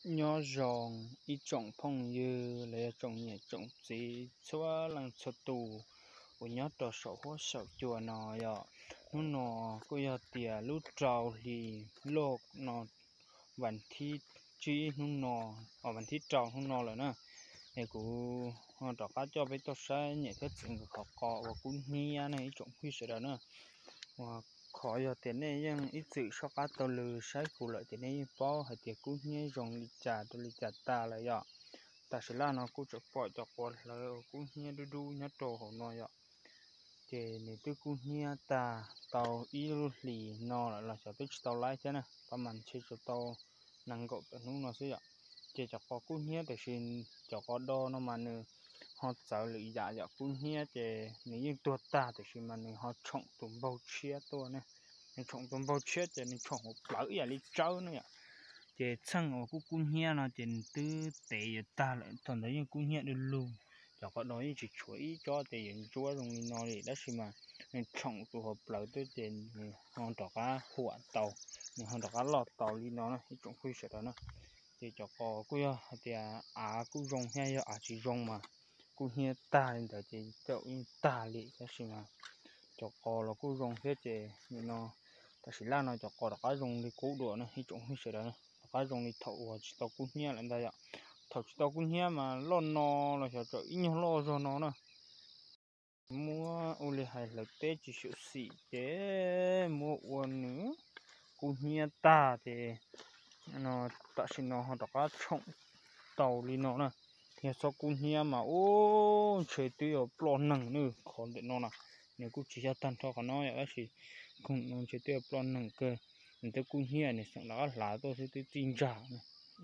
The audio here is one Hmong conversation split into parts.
Nyob zoo ib tsoom phooj ywg los yog tsoom niam tsoom txiv txhua leej txhua tus uas nyob rau saum huab saum cua no yom. Hnub no kuj yog tias lub rau hli loj no, vas thib tsib hnub no, vas thib rau hnub no lawm na, es kuv ho rov qab coj peb tuaj saib niam thiab txiv nkawd qhov qos uas kub hnyiab ne ib tsoom phooj ywg sawv daws na. Uas qhov yog tias nej yeej ib txwm soj qab taug lw saib kuv lawm ces nej yeej paub hais tias kub hnyiab zoo li cas rau li cas tag lawm yom. Tam sim laj no kuj tseem pom cov quav hlawv uas kub hnyiab dub dub nyob rau hauv no yom. Ces nws twb kub hnyiab tag tau ib lub hlis no lawm los xyov twb tsis tau laib thiab na, pab mas ntshe tsuas tau nees nkaum tawm hnub no xwb yom. Ces cov qos kub hnyiab tiam sis cov qos do no mas nws ho txawv lwm yam yom. Kub hnyiab ces nws yeej tuag tag tiam sis mas nws ho tshoom tus npaug tshiab tuaj ne. Nws tshoom tus npaug tshiab ces nws tshoom hauv plawv ib yam li tsawb ne yom. Ces txheej uas kub kub hnyiab no ces nws twb tev yuav tag lawm, thaum ntawd yeej kub hnyiab du lug. Cov qos do yeej tsis tshuav ib tsob ces yuav ntsuab zoo li no li, tab sis mas nws tshoom tus hauv plawv tuaj ces nws ho rov qab huam tau, nws ho rov qab loj tau li no na ib tsoom phooj ywg sawv daws na. Ces cov qos kuj yog hais tias av kuj zoo thiab, yog av tsis zoo mas kub hnyiab tag li ntawd ces tej zaum yeej tag li, tab sis mas cov qos los kuj zoo thiab ces nim no tam sim laj no cov qos rov qab zoo li qub dua na ib tsoom phooj ywg sawv daws, rov qab zoo li thaum uas tsis tau kub hnyiab lawm ntag yom. Thaum tsis tau kub hnyiab mas loj no los xyov tseem ib nyuag loj zog no na. Muab ua li hais hlawv teb tsis xyuam xim ces muab ua nws kub hnyiab tag ces tam sim no ho rov qab tshoom tau li no na. Yog txhob kub hnyiab mas ub ntshe twb yuav ploj neeg na. Qhov ntawm no na, nws kuj tsis yog tag nrho qhov no yom, tab sis koog no ntshe twb yuav ploj neeg kawg. Nws twb kub hnyiab, nws xeem rov qab hlav tuaj xwb twb txij ntsag na,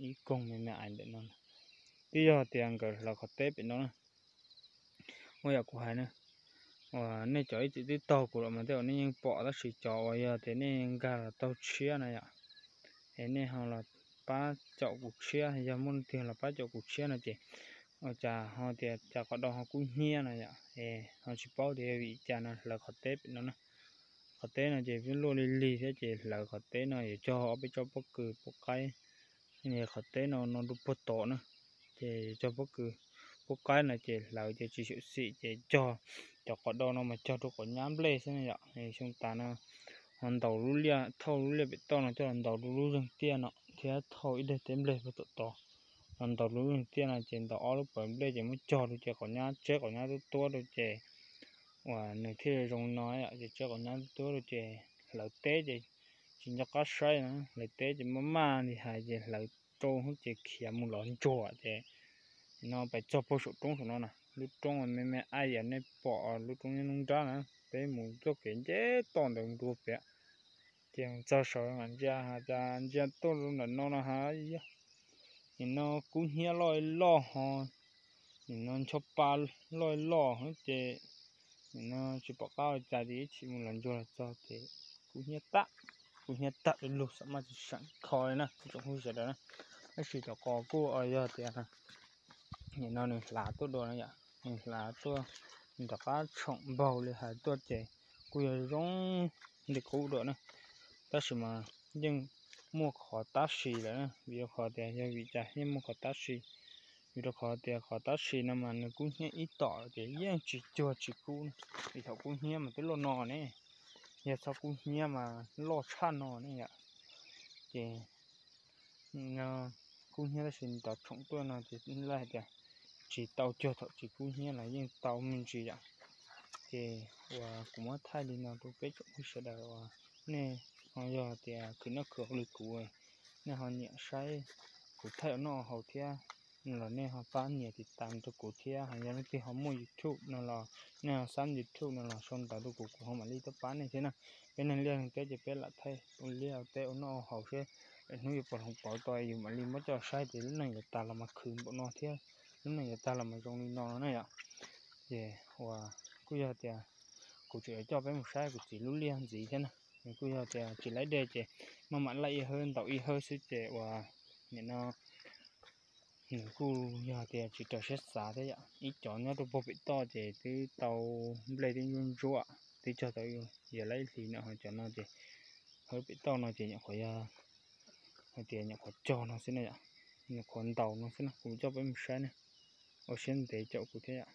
ib koog me me ais ntawm no. Twb yog tias nkawd hlawv qhov teb pem no na. Ua yam kuv hais na, uas nej cov ib txwm twb taug kuv los mas tej zaum nej yeej pom, tab sis cov uas yog tias nej nkag los taug tshiab na yom, es nej ho los pab caum kuv tshiab, yog muaj leej twg los pab caum kuv tshiab no ces ua cas ho tias cas qos do ho kub hnyiab no yom, es ho tsis paub tias yog vim cas no hlawv qhov teb pem no na. Qhov teb no ces peb luaj li lig thiab ces hlawv qhov teb no yuav cog ob peb tsob pob kws pub qaib. Qhov teb no no rau puag tom na, ces yuav cog pob kws pub qaib no ces hlawv ces tsis xyuam xim ces cog cov qos do no mas cog rau quav nyab nplej xwb na yom. Xyoo tas no ho ntaus lub liaj, thauj lub liaj pem toj no coj los ntaus rau lub zeeg tiaj no thiab thauj ib daim teb nplej puag tom tod los ntaus rau lub zeeg tiaj no ces ntaus ob lub pawv nplej ces muab cog rau ces qos nyab, tseb qos nyab tuab tuab rau ces uas nws thiaj zoo no yom. Ces tseb qos nyab tuab tuab rau ces hlawv teb ces tsis nco qab saib na, hlawv teb ces maj maj li hais ces hlawv rau hub ces khiav mus lov ntsuag ces no pais txog puag saum roob saum no na, lub roob me me aib yam nej pom lub roob nyob nruab nrab na, peb mus txoj kev nce toj ntawd mus dua pem. Ces txog saud mas ntsia has tas ntsia tuaj ntawm no no ha, nim no kub hnyiab loj loj ho, nim no ncho pa loj loj ces nim no tsis pom qab ua cas ces ib chim mus lov ntsuag los txog ces kub hnyiab tag, kub hnyiab tag du lug xav maj tsis seem kho li na tsoom phooj ywg sawv daws na. Tab sis cov qos kuj yog tias nim no nws hlav tuaj dua no yom, nws hlav tuaj, nws rov qab tshoom npaug li hais tuaj ces kuj yog zoo li qub dua na. Tab sis mas yeej muaj qhov tab sis lawm na, vim rau qhov tias yog vim cas yeej muaj qhov tab sis, vim rau qhov tias qhov tab sis no mas nws kub hnyiab ib tom ces yeej tsis cuag tsis kub na, vim thaum kub hnyiab mas twb loj no ne, yog txhob kub hnyiab mas loj tshaj no ne yom. Ces kub hnyiab tab sis nws rov tshoom tuaj no ces laj hais tias tsis tau cuag thaum tsis kub hnyiab los yeej tau me ntsis yom. Ces uas kuv muab thaij li no rau peb tsoom phooj ywg sawv daws uas nej ho yog tias khwv noj khwv haus li kuv, nej ho nyiam saib kuv thaij ua noj ua haus thiab no los nej ho pab nias tiv tas rau kuv thiab. Ho yog leej twg ho muaj YouTube no los nej ho xab YouTube no los sau ntawv rau kuv, kuv ho mam li tuaj pab nej thiab na. Peb neeg liaj neeg teb ces peb lam thaij ua liaj ua teb ua noj ua haus seb lwm hnub yuav puas hloov pauv tau yus mam li muab coj saib tias lub neej yuav tag los mas khwv npaum no thiab lub neej yuav tag los mas zoo li no no na yom. Ces uas kuj yog tias kuv tseem yuav coj peb mus saib kuv txiv lub liaj ntxiv thiab na. Nws kuj yog tias tsis laib dej ces maj mam laij ib hawb ntaus ib hawb xwb ces uas nim no nws kuj yog tias tsis raws siab xav thiab yom. Ib cov nyob rau puag pem toj ces twb tau nplej twb ntsuab ntsuab twb cog tau yog laib hlis no, ho cov no ces hawb pem toj no ces nyuam qhuav yog hais tias nyuam qhuav cog no xwb na yom. Nyuam qhuav ntaus no xwb no, kuv coj peb mus saib ne. Ua siab ntev caum kuv thiab yom.